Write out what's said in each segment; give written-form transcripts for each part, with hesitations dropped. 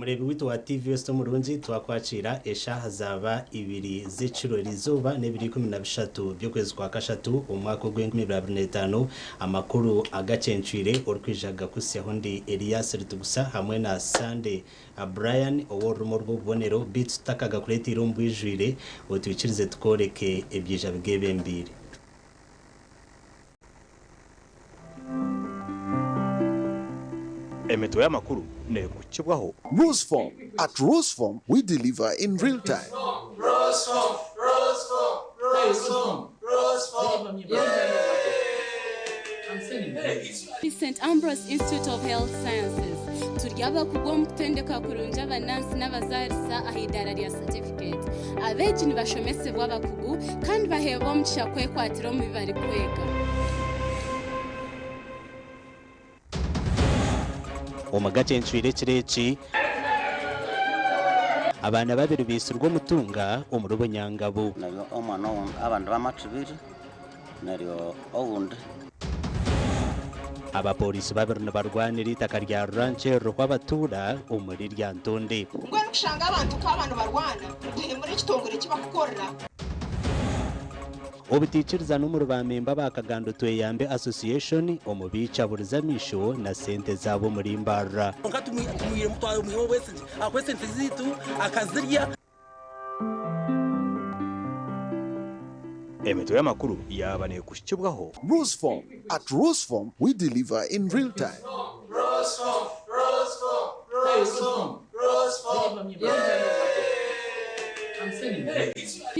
Omureebi waitu wa TV West omurungi twakwakiira eshaaha zaaba ibiri z'ekiro erizooba n'ebiro 13 by'okwezi kwa kashatu omu mwaka ogw'enkumi ibiri abiri n'etaano. Amakuru agacencwire orikwija kugakuhitsyaho ndi Elias Ritugusa hamwe na Sunday Brian ow'orurimi orw'obubonero beitu tutakagakureeteire omu bwijwire otwikirize tukworeke ebyija bigeebembeire. Emitwe y'amakuru neekukibwaho. Roseform, At Roseform, we deliver in real time. St Ambrose Institute of Health Sciences turi abakugu omu kutendeka kurungi abanansi n'abazaarisa aha idaara rya certificate. Abeegi nibashomesibwa abakugu kandi baheebwa omugisha kwekwatira omu bi barikwega. Omu gacencwire ekiro eki, abaana babiri baitsirwe omutunga omuri Bunyangabu. Neryo omwana owundi abandi bamathibiri neryo owundi. Abapooriisi babiri nibarwanira eitaka rya Rurangi eririho abatuura omuri Lyantonde. Mbwenu kushanga abantu nk'aba nibarwana, nituhemura ekitongore eki barikukorera. Obutaikirizana omuri ba memba ba Kagando Tweyambe Association omu biicaburiza amaisho na sente zaabo omuri Mbarara. Kwonka tumwihiremu twamwihaho obwesigye ahakuba esente zaitu akazirya. Emitwe y'amakuru yaaba neekuhikibwaho. Roseform, At Roseform, we deliver in real time.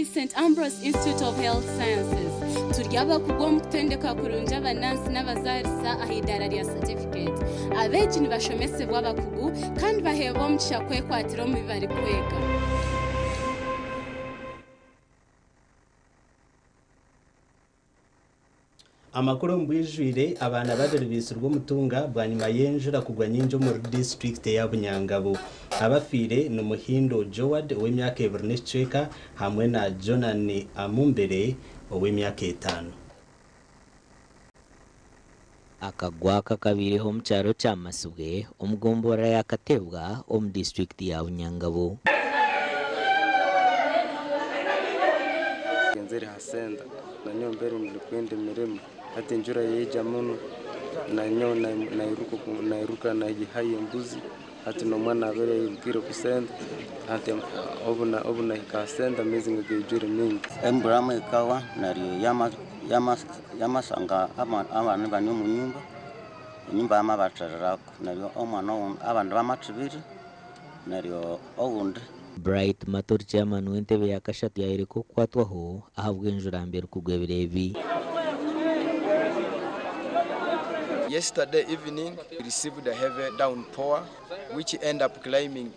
St Ambrose Institute of Health Sciences turi abakugu omu kutendeka kurungi abanansi n'abazaarisa aha idaara rya certificate. Abeegi nibashomesibwa abakugu kandi baheebwa omugisha kwekwatira omu bi barikwega. Amakuru omu bwijwire abaana babiri baitsirwe omutunga bwanyima y'enjura kugwa nyingi omuri disiturikiti eya Bunyangabu. Abafiire ni Muhindo Joad ow'emyaka ebiri n'ekicweka hamwe na Jonan Amumbere ow'emyaka etaano. Akagwa aka kabaireho omu kyaro kya Masibwe omu gomborora ya Katebwa omu disiturikiti ya Bunyangabu. Nzeri ha senta nanyowe mbere ndikwenda emirimo hati enjura yaija muno nanyowe nairuka nayihayo embuzi hati n'omwana abaire airukire ku senta hati obu nahika ha senta amaizi nga gaijwire maingi. Embura ekawa neryo yamasanga abana ibane omu nyumba, enyumba yamabathirirako neryo omwana owundi abandi bamathibiri neryo owundi. Bright Matori Chairman w'entebe ya kashatu yayoreka okukwatwaho ahabw'enjura mbi erikugwa ebiro ebi. Yesterday evening we received a heavy downpour which end up claiming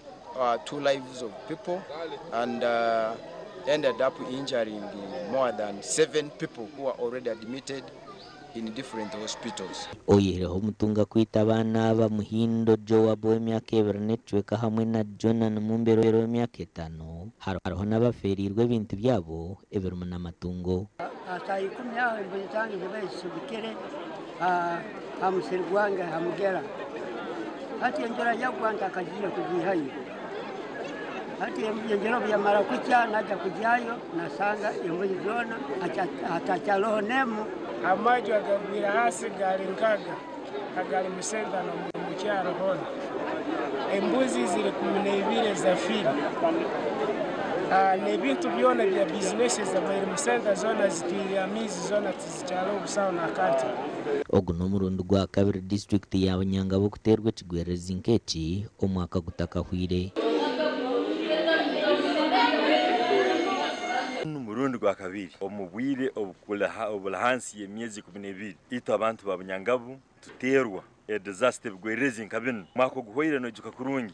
two lives of people and ended up injuring more than 7 people who are already admitted in different hospitals. Oyihireho omutunga kwita abaana aba Muhindo Joab ow'emyaka ebiri n'ekicweka hamwe na Jonan Mumbere ow'emyaka etaano, hariho n'abafeereirwe ebintu byabo ebirimu n'amatungo. Aha saaha ikumi aho embuzi zange ziba zisibikire aha musiri gwange aha mugyera. Hati enjura yagwa ntakagiire kugiihayo. Hati enjura obu yamara kukya naija kugyayo nasanga embuzi zoona hatakyariho n'emwe. Amaju agagwire ahansi gari nkaga agari musenta n'omukyaro hoona. Embuzi ziri 12 ezafire. N'ebintu byona bya bizinesi ezabaire musenta zoona zitwire amaizi zoona tizikyariho busaho n'akantu. Ogu n'omurundi gwa kabiri disiturikiti ya Bunyangabu kuteerwa ekigwererezi nk'eki omwaka gutakahwire. N'omurundi gwa kabiri omu bwire oburi ahansi y'emyezi 12 itwe abantu ba Bunyangabu tuteerwa edizasita ebigwererezi nka binu. Omwaka oguhweire noijuka kurungi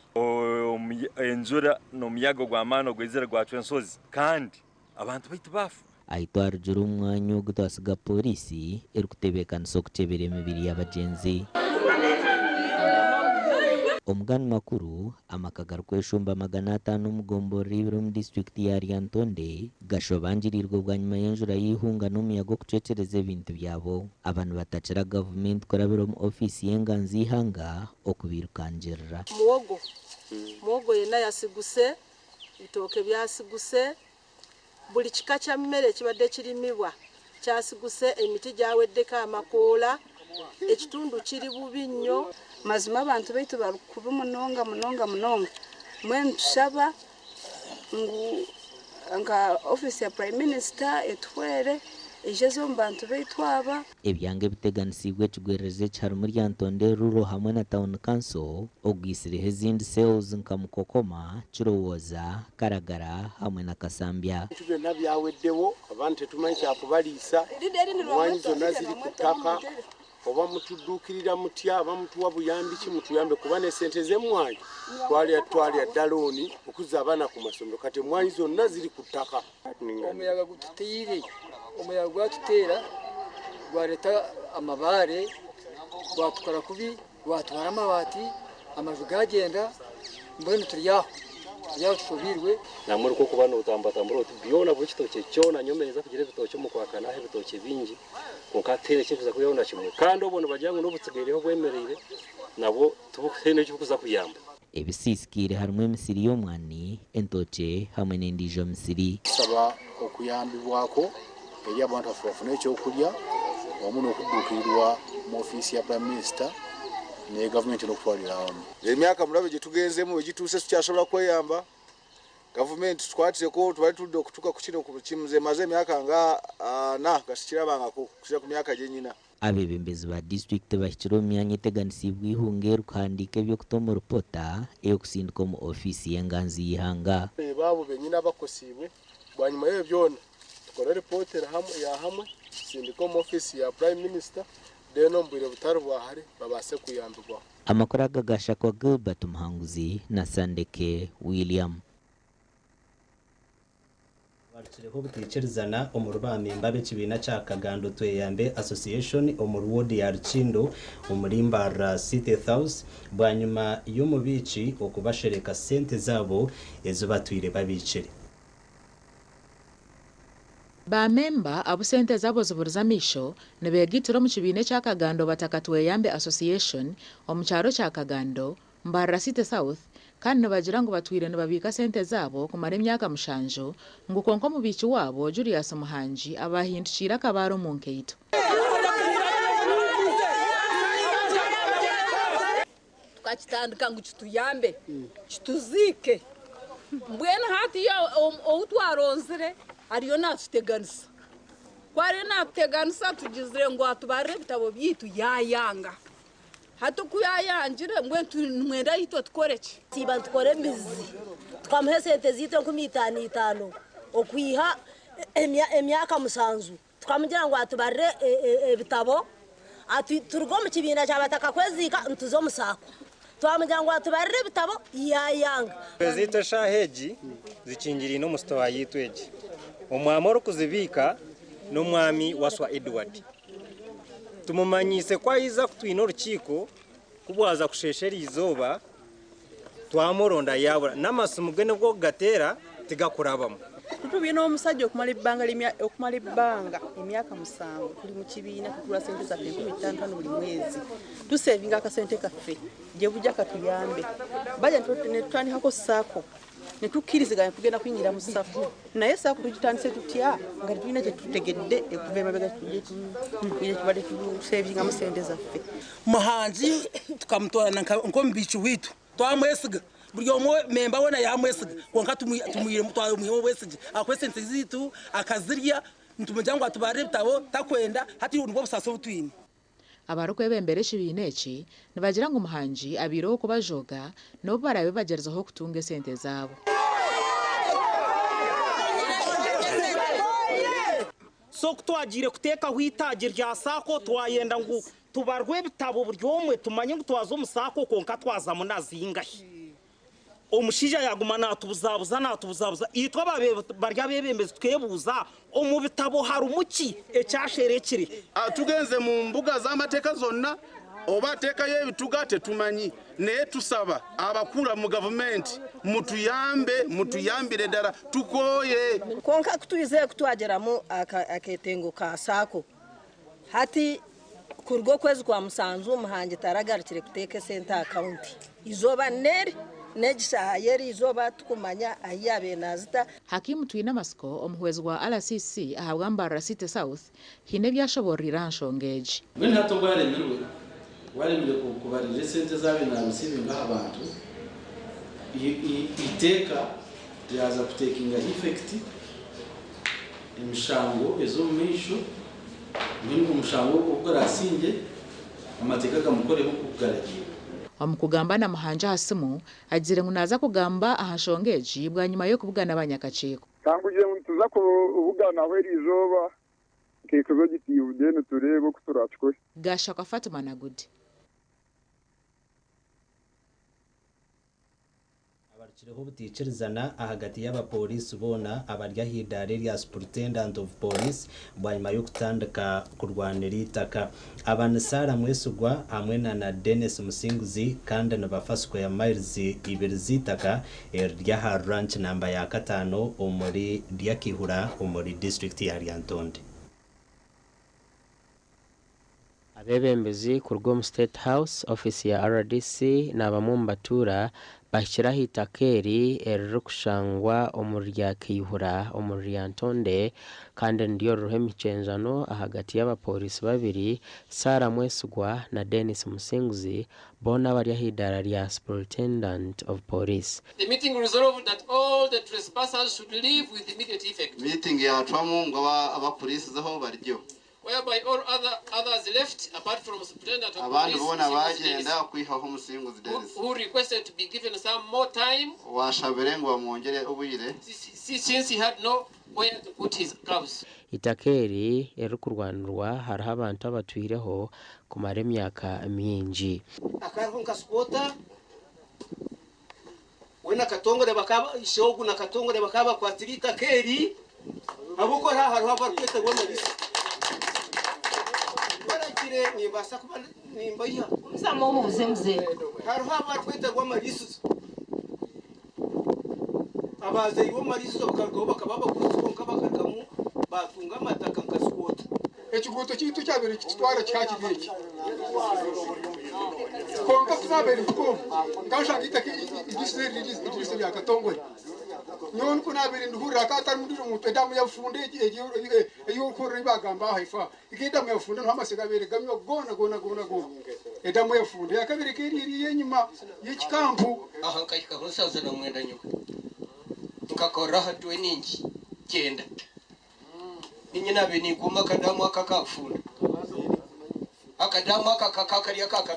enjura n'omuyaga ogw'amaani ogwizire gwacwa ensozi kandi abantu baitu baafa. Ahi twarugire omu mwanya ogu twasiga pooriisi erikutebeekanisa okukyebera emibiri y'abagyenzi. Omugani makuru, amaka garikweshumba 500 omu gomborora ibiri omu disiturikiti ya Lyantonde gashobangiriirwe bwanyima y'enjura y'eihunga n'omuyaga okucwekyereza ebintu byabo. Aba nibatakira gavumenti kurabira omu ofiisi y'enganzi y'eihanga okubairukangirira. Muwogo Muhogo yenna yasiguse, ebitooke byasiguse, buli kika kya mmere ekibadde kirimibwa kyasiguse, emiti gyaweddeko amakoola, ekitundu kiri bubi nnyo. Mazima abantu baitu bari kubi munonga munonga munonga mbwenu nitushaba ngu nka ofiisi ya prime minister etuhwere eije eze omu bantu baitu aba. Ebyanga ebiteganisiibwe ekigwererezi eki harimu Lyantonde Rural hamwe na Town Council, ogwisireho ezindi cells nka Mukokoma, Kirowooza, Karagara hamwe na Kasambya. Ebintu byona byaweddewo, abantu tetumanyi kyakubaliisa, emmwanyi zonna ziri ku ttaka. Oba mutudduukirira mutya, oba mutuwa buyambi ki, mutuyambe kuba n'essente z'emmwanyi twalya twalya dda looni okuzza abaana ku masomero kati emmwanyi zonna ziri ku ttaka. Omuyaga gututeire, omuyaga gwatuteera gwareeta amabaare gwatukora kubi gwatwara amabaati amaju gagyenda mbwenu turi aho turi aho tushobeirwe. Namwe orikuba notambatambura oti byona buri kitookye kyona nyowe ninza kugira ebitookye omu kwakana aho ebitookye bingi kwonka tihaine ekirikuza kwihaho na kimwe kandi obwo nibagira ngu n'obutsigaireho bwemereire nabwo tihaine ekirikuza kuyamba. Ebisiisikaire harimu emisiri y'omwani, entookye hamwe n'endiijo misiri. Tusaba okuyambibwako eri abantu baffe bafune ekyokurya wamu n'okudduukirirwa mu ofiisi ya Prime Minister ne gavumenti n'okutwalira awamu. Emyaka murabe gyetugenzemu wegituuse tukyasobola kweyamba, gavumenti tukwatireko tubale tudde okutuka ku kino nze maze emyaka nga ana nga sikirabangako okusinzira ku myaka gyenyina. Abeebembezi ba disiturikiti bahikire omu myanya eteganisiibwe eihunga eri kuhandiika eby'okuta omu ripota ey'okusindika omu ofiisi y'enganzi y'eihanga. Reeba abo benyini abakosiibwe. Bwanyima y'ebyo byona, tukore ripoota ya hamwe tusindike omu ofiisi ya Prime Minister then omu bwire butari bwa hare babaase kuyambibwaho. Amakuru aga gashakwa Gilbert Muhanguzi na Sandeke William. Habarukireho obutaikirizana omuri baamemba b'ekibiina kya Kagando Tweyambe Association omuri woodi ya Rukindo omuri Mbarara City Thouse bwanyima y'omubiiki okubashereka sente zaabo ezi batwire babiikire. Baamemba abu sente zaabo ziburize amaisho nibeegaitira omu kibiina ekya Kagando Bataka Tweyambe Association omu kyaro kya Kagando, Mbarara City South kandi nibagira ngu batwire nibabiika sente zaabo kumara emyaka mushanju ngu kwonka omubiiki waabo Julius Muhangi abahindukiire akabaare omu nkaito. Tukakitandika ngu kituyambe kituziike mbwenu hatiiya ou twaronzire ariyo natuteganisa ku ariyo natuteganisa tugizire ngu atubarire ebitabo byaitu yayanga. Hati ku yaayangire, mbwenu nimwenda itwe tukore ki? Tusiiba nitukora emizi, tukamuha esente zaitu 50 itaano okwiha emyaka musanju. Tukamugira ngu atubarire ebitabo, turuge omu kibiina kya Bataka Kweziika nituza omu SACCO. Twamugira ngu atubarire ebitabo, yaayanga. Ezaitu eshaaha egi zikingiriine omu sitowa yaitu egi. Omwami orikuzibiika n'omwami Waswa Edward. Tumumanyiise ku aija kutwine orukiiko ku bwaza kusheesha eriizooba twamuronda yaabura. N'amasimu ge n'obu orikugateera tigakurabamu. Tutubiine omusajja okumara ebbanga okumara ebbanga emyaka musanvu tuli mu kibiina tutula sente zaffe 5000 buli mwezi tusevinga akasente kaffe gye bujja katuyambe bajja netutandikako SACCO netukkiriziganya tugenda kuyingira mu SACCO naye SACCO tugitandise tutya nga tetulina kyetutegedde okuva emabega tubadde tusevingamu sente zaffe. Muhangi tukamutoorana nk'omubiiki waitu twamwesiga buri omwe memba weena yamwesiga kwonka tumwihemu obwesigye ahakuba esente zaitu akazirya nitumugira ngu atubarire ebitabo takwenda hati nibwo busaasi obu twine. Abarikwebembera ekibiina eki nibagira ngu Muhangi abaireho okubajooga n'obu baraabe bagyerezeho kutunga esente zaabo. So ku twagiire kuteekaho eitaagi rya SACCO twayenda ngu tubarwe ebitabo buri omwe tumanye ngu twaza omu SACCO kwonka twazamu na zingahi. Omushaija yaaguma naatubuzabuza naatubuzabuza itwe abaabaire bari abeebembezi tukeebuuza omu bitabo harimu ki ekyasherekire? Tugenze mu mbuga z'amateeka zonna oba ateekayo ebituga tetumanyi naye tusaba abakura mu gavumenti mutuyambe mutuyambire ddala tukooye. Kwonka ku twizire kutwagyeramu akeetengo ka SACCO hati kuruga okwezi kwa musanju Muhangi taragarukire kuteeka esente aha akawunti. Eizooba n'eri N'egi shaaha y'eriizooba tukumanya ahu yaabaire naazita. Hakim Twinamasiko, omuhwezi wa RCC ahabwa Mbarara City South, haine ebi ashobooroire aha nshonga egi. Mbwenu hati obu aremirwe, obu aremire kubarira esente ezi abaire naarisiivinga aha bantu, eiteeka ryaza kuteekinga effect emishango ez'omu maisho, mbwenu omushango ogu guraasingye, amateeka gamukoreho nk'oku garagiirwe. Omu kugamba na Muhangi aha simu, agizire ngu naaza kugamba aha nshonga egi bwanyima y'okubugana abanyakakiiko. Kangugire ngu nituza kubuganaho eriizooba nkeekuza gitiibu then tureebe oku turakikore. Gashakwa Fatima Nagudi. Habarukireho obutaikirizana ahagati y'abapooriisi boona abari ah'idaara erya Superintendent of Police bwanyima y'okutandika kurwanira eitaka. Aba ni Sarah Mwesigwa hamwe na Denis Musinguzi kandi nibafa square miles ibiri z'eitaka eriri aha ranch namba ya kataano omuri Ryakihura omuri disiturikiti ya Lyantonde. Abeebembezi kuruga omu State House, ofiisi ya rdc n'abamwe omu batuura bahikire aha itaka eri eririkushangwa omuri Ryakihura omuri Lyantonde kandi niryo ririho emikyenjano ahagati y'abapooriisi babiri Sarah Mwesigwa na Denis Musinguzi boona abari ah'idaara rya Superintendent of Police. The meeting resolved that all the trespassers should leave with immediate effect. Meeting yacwamu ngu abakuriisizeho baryeho. Whereby all others left apart from Superintendent of Abandi Police boona Musinguzi bagyenda Dennis, okwihaho Omusinguzi Dennis, who requested to be given some more time owashabire ngu bamwongyere obwire, since he had nowhere to put his cows. Eitaka eri eririkurwanirwa hariho abantu abatwireho kumara emyaka mingi. Akariho nka squatter we na Katongore bakaba ishogu na Katongore bakaba bakwatira itaka eri ahabw'okuba hariho abarikweta b'amarisa barakire nimbaasa kuba nimbayiha Omuzamu omubuze muzeeyi. Hariho abarikweta rw'amarisizo abazaire b'amarisizo bakarugaho bakaba abagurusi bonka bakarugamu batunga amataka nka squatter. Ekiguuto kyaitu kyabaire kitutwara kihakiri eki kwonka tunabaire ntukomu nkashanga itaka idirisa rya Katongore nyowe niko nabaire ndihurira akatari mundijo muntu edamu yafunde eyokuhurira ibagamba aha ifa edamu yafunde niho amasega abaire gamywa gona gona gona gona edamu yafunde yakabiri keririye enyuma y'ekikampu. Aha nkahikaho 79 nyowe nkakora aha tweningi kyenda ninye nabe ninkuuma akadamu aka kafunda akadamu aka kakariya kaka.